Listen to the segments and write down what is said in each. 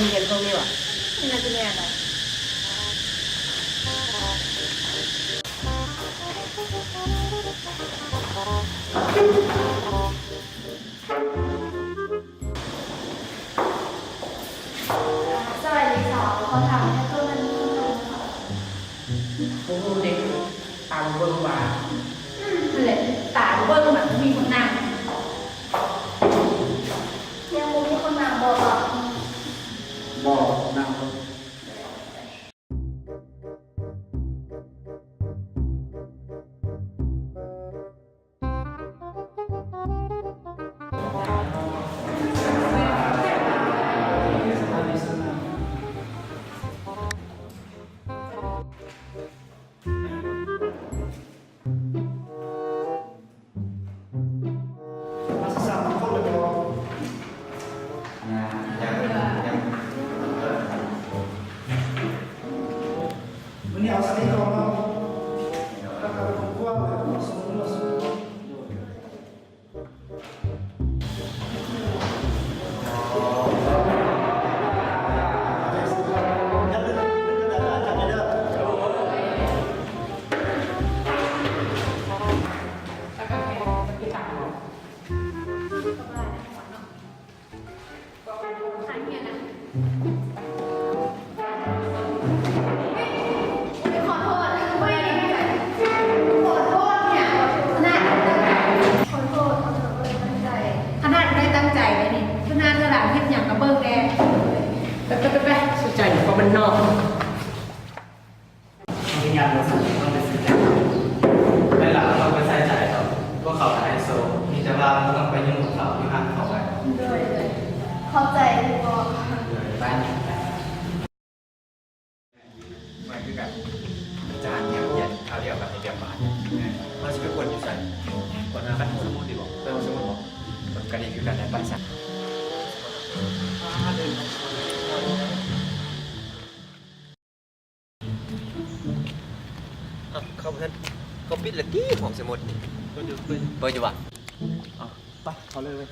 ມີເງິນພວກນີ້ຫວາ? ມັນໜ້າຈະແມ່ນນະ. ສະບາຍດີສາວ, ຂໍຖາມແດ່ ໂຕນັ້ນມີຄົນນຳບໍ່? ບໍ່ຮູ້ເດ, ຕາບໍ່ເບິ່ງຫວາ? ອືມ ຫັ້ນແຫຼະ, ຕາບໍ່ເບິ່ງຫວາ ມີຄົນນຳ. ຍັງບໍ່ມີຄົນນຳບໍ່? ບໍ່, ນັ່ງເບິ່ງ. ຂະໜາດບໍ່ໄດ້ຕັ້ງໃຈເດ້ນີ້, ຂະໜາດວ່າເຮັດຫຍັງກໍເບິ່ງແດ່. ໄປໆໆ ສຸດໃຈພວກບ້ານນອກ. ເຮົາໄປຍ່າງມາສູ່ ເຮົາໄປຊື້ແຕ່ ໄປລະເຮົາໄປໃສ່ໃຈເຂົາ, ພວກເຂົາໄຮໂຊ, ມີແຕ່ວ່າບໍ່ຕ້ອງໄປຫຍຸ້ງກັບເຂົາ, ຢູ່ຫ່າງເຂົາໄວ້. ໂດຍ ໂດຍ ຂອບໃຈ ໂດຍ ໄປ. ມັນຄືກັນ ອາຈານແນວຮຽນຄາວດຽວກັບໃນແບບບ້ານ. ແມ່ນ. ເຮົາຊິໄປກວດຢູ່ໃສ? ກວດນຳຫ້ອງສະໝຸດດີບໍ່? ໄປຫ້ອງສະໝຸດບໍ່? ກະດີຄືກັນແຫຼະ ໄປຊະ. ເອົ້າ ເຂົາບໍ່ທັນ ເຂົາປິດແລ້ວຕິ ຫ້ອງສະໝຸດນີ້? ເປີດຢູ່ ເປີດຢູ່ ເປີດຢູ່ຫວາ? ເອົ້າ ໄປ ເຂົ້າເລີຍເວີຍ.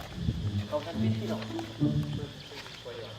ເຂົາບໍ່ທັນປິດຕິເນາະ? ເປີດຢູ່ຫວາ?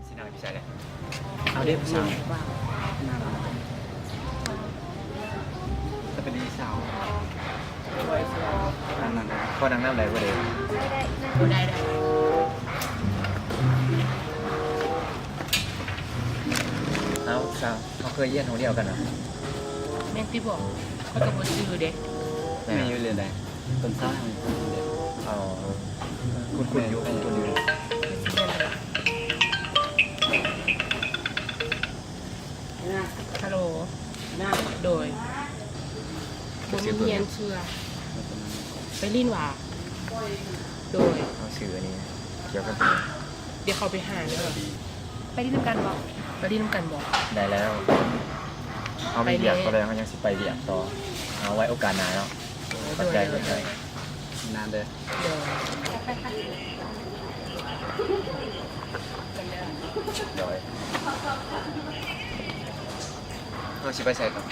ຊິນັ່ງຢູ່ໃສແຫຼະ? ເອົາເດ້ຜູ້ສາວ. ສະບາຍດີສາວ. ນັ່ງ ນັ່ງ ຂໍນັ່ງນຳໄດ້ບໍ່ເດ? ໄດ້ ໄດ້ ໄດ້ ໄດ້. ເອົ້າ ສາວ ເຮົາເຄີຍຮຽນໂຮງຮຽນດຽວກັນຫວາ? ແມ່ນຕິບໍ? ຂ້ອຍກໍບໍ່ຈື່ເດ້. ແມ່ນ ແມ່ນຢູ່ເລື່ອງໃດ? ຕົ້ນສາຍເຮົານີ້ເດ້. ອໍ ຄຸ້ນໆຢູ່ ຄຸ້ນໆຢູ່. ຮາໂຫຼ ໂດຍ ບໍ່ມີຮຽນເທື່ອ. ໄປຫຼິ້ນຫວາ? ໂດຍ ເອົາຊື່ອັນນີ້ກ່ຽວກັບ ດຽວເຂົາໄປຫາເດີ. ໄປຫຼິ້ນນຳກັນບໍ່? ໄປຫຼິ້ນນຳກັນບໍ່? ໄດ້ແລ້ວ ເຮົາມີວຽກ ໄປແດ່ ຕອນແລງເຮົາຍັງຊິໄປວຽກຕໍ່. ເອົາໄວ້ໂອກາດໜ້າເນາະ. ໂດຍ ຂອບໃຈ ໂດຍ ຂອບໃຈ. ນານເດີ. ໂດຍ ໂດຍ ເຮົາຊິໄປໃສຕໍ່?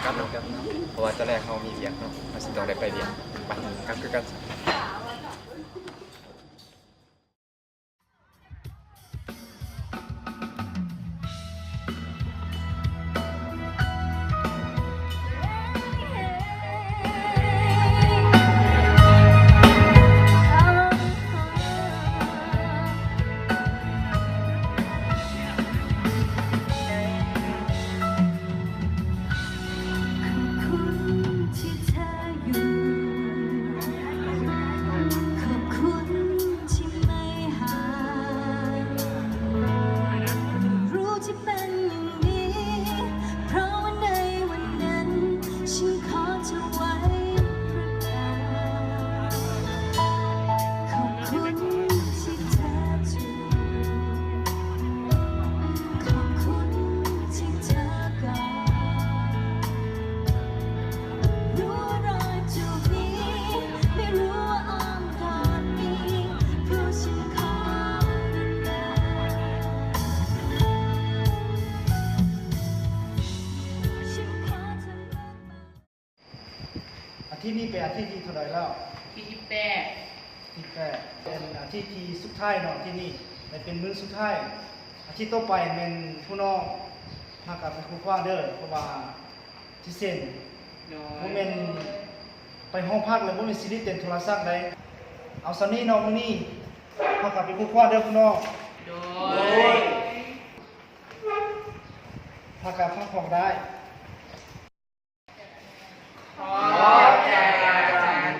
ກັບເນາະ ກັບເນາະ ເພາະວ່າຕອນແລງເຮົາມີວຽກເນາະ ເຮົາຊິຕ້ອງໄດ້ໄປວຽກ. ໄປ ກັບຄືກັນ. ທີ່ນີ້ເປັນອາທິດທີເທົ່າໃດແລ້ວ? ທີທີແປດ. ທີແປດ ເປັນອາທິດທີສຸດທ້າຍເນາະ ທີ່ນີ້ ແລະ ເປັນມື້ສຸດທ້າຍ. ອາທິດຕໍ່ໄປແມ່ນຜູ້ນ້ອງພາກັນໄປຄົ້ນຄວ້າເດີ ເພາະວ່າຊິເຊັນ. ໂດຍ. ບໍ່ແມ່ນໄປຫ້ອງພັກແລ້ວ ບໍ່ແມ່ນຊິໄດ້ເຕັມໂທລະສັບໃດ. ເອົາສ່ຳນີ້ເນາະ ມື້ນີ້ພາກັນໄປຄົ້ນຄວ້າເດີຜູ້ນ້ອງ. ໂດຍ. ພາກັນພັກຜ່ອນໄດ້. ຂອບໃຈອາຈານ.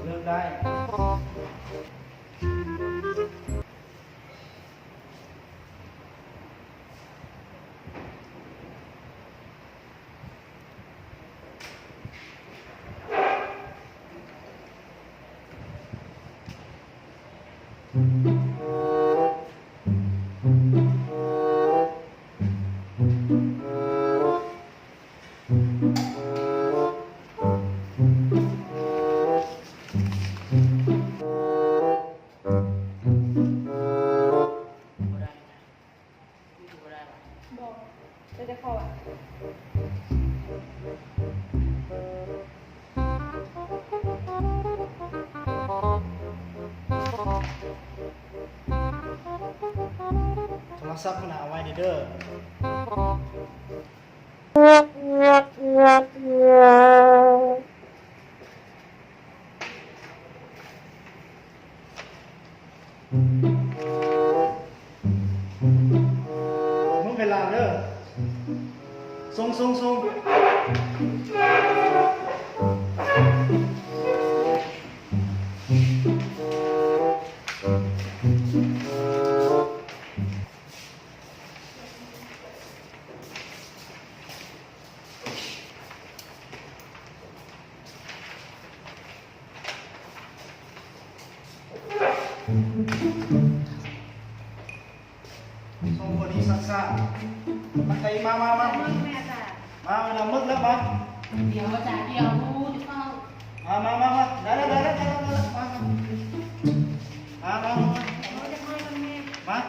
ເລີ່ມໄດ້. ບໍ່ໄດ້ນະ ຄືບໍ່ໄດ້ວະ? ບໍ່ ໄດ້ແຕ່ເຂົ້າອະ. ໂທລະສັບຫັ້ນນະ ເອົາໄວ້ເດີ. ໝົດເວລາເດີ. ສົ່ງ ສົ່ງ ສົ່ງ. ສອງຄົນນີ້ຊັກຊ້າ. ມາ ມາ ມາ ມາ ມາ ເວລາໝົດແລ້ວ ມາ. ດຽວອາຈານ ດຽວ ດຽວເຝົ້າ. ມາ ມາ ມາ ມາ ໄດ້ແລ້ວ ໄດ້ແລ້ວ ໄດ້ແລ້ວ ໄດ້ແລ້ວ ມາ ມາ ມາ ມາ ມາ.